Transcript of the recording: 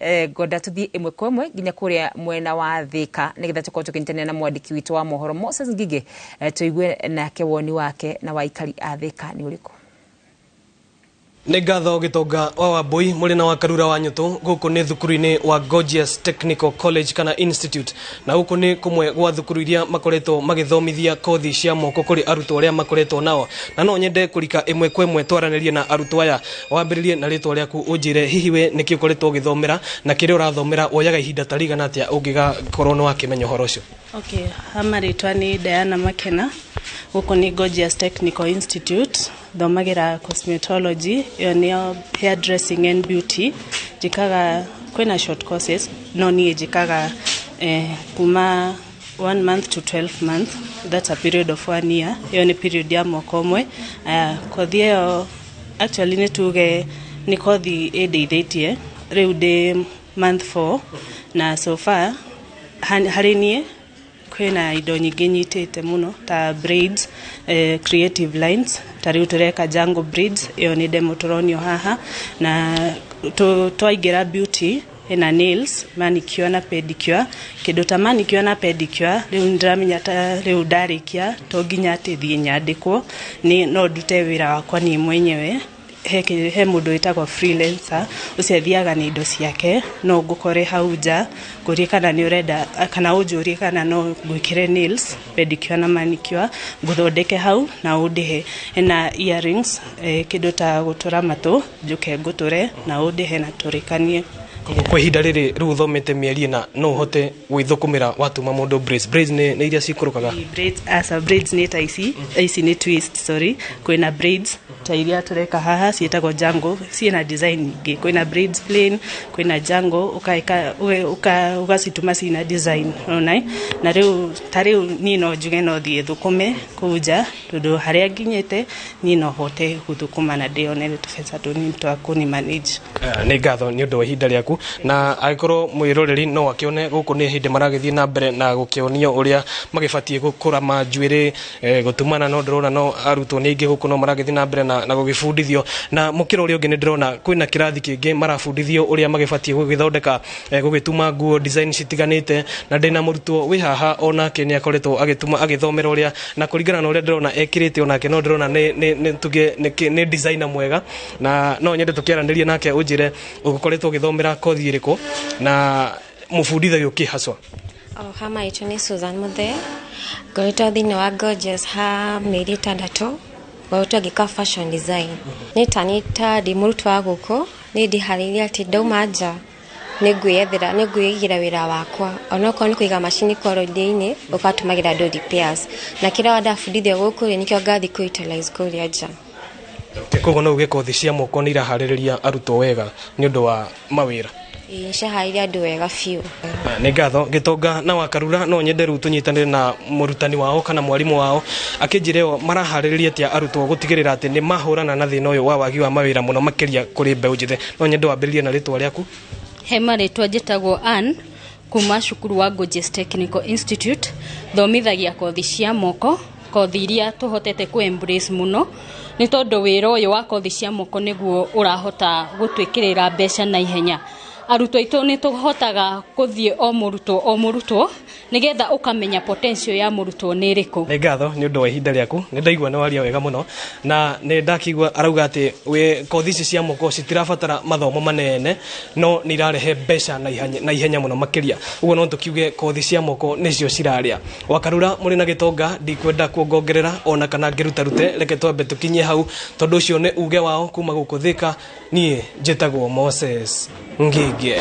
Ngwenda tuthie ĩmwe kwa ĩmwe nginya kũrĩa mwena wa Thika nĩgetha tũkorwo tũkĩnyitanĩra na mwandĩki witũ wa mohoro Moses Ngigĩ, tũigue nake woni wake na wa aikari a Thika nĩ ũrĩkũ. Nĩ ngatho Gĩtonga wa Wambui mũrĩ na wa Karura wa Nyũtũ. Gũkũ nĩ thukuru-inĩ wa Gorgeous Technical College kana Institute, na gũkũ nĩ kũmwe gwa thukuru iria makoretwo magĩthomithia kothi cia moko kũrĩ arutwo arĩa makoretwo nao, na no nyende kũrika ĩmwe kwa ĩmwe twaranĩrie na arutwo aya. Wambĩrĩrie na rĩtwa rĩaku, ũnjĩre hihi we nĩkĩ ũkoretwo ũgĩthomera na kĩrĩa ũrathomera woyaga ihinda ta rĩigana atĩa ũngĩgakorwo nĩ wakĩmenya ũhoro ũcio. Okay, ha marĩtwa nĩ Diana Makena. Gũkũ nĩ Gorgeous Technical Institute, thomagĩra cosmetology, ĩyo nĩyo hairdressing and beauty. Njĩkaga, kwĩna short courses, no niĩ njĩkaga kuma 1 month to 12 month, that's a period of one year. Ĩyo nĩ period ya mwaka ũmwe. Kothi ĩyo actually nĩ tuge nĩ kothi ĩndeithĩtie. Rĩu ndĩ month 4 na so far harĩ niĩ kwĩna indo nyingĩ nyitĩte mũno ta braids, creative lines, ta rĩu tũreka jungle braids, ĩyo nĩ demo tũronio haha, na twaingĩra beauty ĩna nails, manicure na pedicure. Kĩndũ ta manicure na pedicure, rĩu nĩndĩramenya ta rĩu ndarĩkia to nginya atĩ thiĩ nyandĩkwo, nĩ no ndute wĩra wakwa niĩ mwenyewe. He mũndũ wĩtagwo freelancer, ũcio athiaga na indo ciake, no ngũkore hau nja ngũrie kana nĩ ũrenda, kana ũnjũrie kana no ngwĩkĩre nails, pedicure na manicure, ngũthondeke hau na ũndĩhe. Hena earrings, kĩndũ ta gũtũra matũ, njũke ngũtũre na ũndĩhe na tũrĩkanie. Koguo kwa ihinda rĩrĩ rĩu ũthomete mĩeri 4, no ũhote gwĩthũkũmĩra watuma mũndũ braids. Braids nĩ iria cikũrũkaga? Braids, asa, braids nĩ ta ici, ici nĩ twist, sorry. Kwĩna braids ta iria tũreka haha ciĩtagwo jungle, ciĩna design nyingĩ. Kwĩna braids plain, kwĩna jungle, ũkaĩka ũgacituma ciĩna design ona. Na rĩu ta rĩu niĩ no njuge no thiĩ thũkũme kũu nja, tondũ harĩa nginyĩte niĩ no hote gũthũkũma na ndĩonere tũbeca tũnini twa kũni manage. Nĩ ngatho nĩ ũndũ wa ihinda rĩaku, na angĩkorwo mwĩroreri no akĩone gũkũ nĩ hĩndĩ maragĩthiĩ na mbere na gũkĩonio ũrĩa magĩbatiĩ kũrama njuĩrĩ, gũtumana, no ndĩrona no arutwo nĩ aingĩ gũkũ no maragĩthiĩ na mbere na gũgĩbundithio. Na mũkĩra ũrĩa ũngĩ nĩ ndĩrona kwĩna kĩrathi kĩngĩ marabundithio ũrĩa magĩbatiĩ gũgĩthondeka, gũgĩtuma nguo design citiganĩte, na ndĩna mũrutwo wĩ haha onake nĩ akoretwo agĩtuma, agĩthomera ũrĩa, na kũringana na ũrĩa ndĩrona ekĩrĩte onake no ndĩrona nĩ tuge nĩ designer mwega, na no nyende tũkĩaranĩrie nake. Ũnjĩre ũkoretwo ũgĩthomera kothi ĩrĩkũ na mũbundithagio kĩ haswa? O ha maitũ nĩ Susan Muthee. Ngoretwo thĩinĩ wa Gorgeous ha mĩeri 6, ngoretwo ngĩka fashion design. Nĩ ta ta ndĩ mũrutwo wa gũkũ, nĩ ndĩharĩirie atĩ ndauma nja nĩ ngwĩyethera, nĩ ngwĩigĩra wĩra wakwa, onokorwo nĩ kũiga macini koroinĩ ũgatũmagĩra andũ repairs, na kĩrĩa ndabundithio gũkũ rĩ, nĩkĩo ngathiĩ kũ utilize kũrĩa nja. Koguo no uge kothi cia moko nĩ iraharĩrĩria arutwo wega nĩ ũndũ wa mawĩra? Ĩĩ, nĩciaharĩria andũ wega biũ. Nĩ ngatho Gĩtonga na Wakarura. No nyende rĩu tũnyitanĩre na mũrutani wao kana mwarimũ wao akĩnjĩre o maraharĩrĩria atĩa arutwo gũtigĩrĩra atĩ nĩ mahũrana na thĩna ũyũ wa wagi wa mawĩra mũno makĩria kũrĩ mbeũ njĩthĩ. No nyende wambĩrĩrie na rĩtwa rĩaku. He marĩtwa njĩtagwo Ann kuma cukuru wa Gorgeous Technical Institute, thomithagia kothi cia moko, kothi iria tũhotete kũ embrace mũno nĩ tondũ wĩra ũyũ wa kothi cia moko nĩguo ũrahota gũtwĩkĩrĩra mbeca na ihenya. Arutwo aitũ nĩ tũhotaga gũthiĩ o mũrutwo o mũrutwo nĩgetha ũkamenya potential ya mũrutwo nĩ ĩrĩkũ. Nĩ ngatho nĩ ũndũ wa ihinda rĩaku. Nĩ ndaigua nĩ waria wega mũno, na nĩ ndakĩigua arauga atĩ wĩ kothi ici cia moko citirabatara mathomo manene no nĩ irarehe mbeca na ihenya mũno makĩria. Ũguo no tũkiuge kothi cia moko nĩcio cirarĩa. Wakarura mũrĩ na Gĩtonga, ndikwenda kuongongerera ona kana ngĩrutarute, reke twambe tũkinyie hau tondũ ũcio nĩ uge wao. Kuma gũkũ Thĩka, niĩ njĩtagwo Moses Ngige.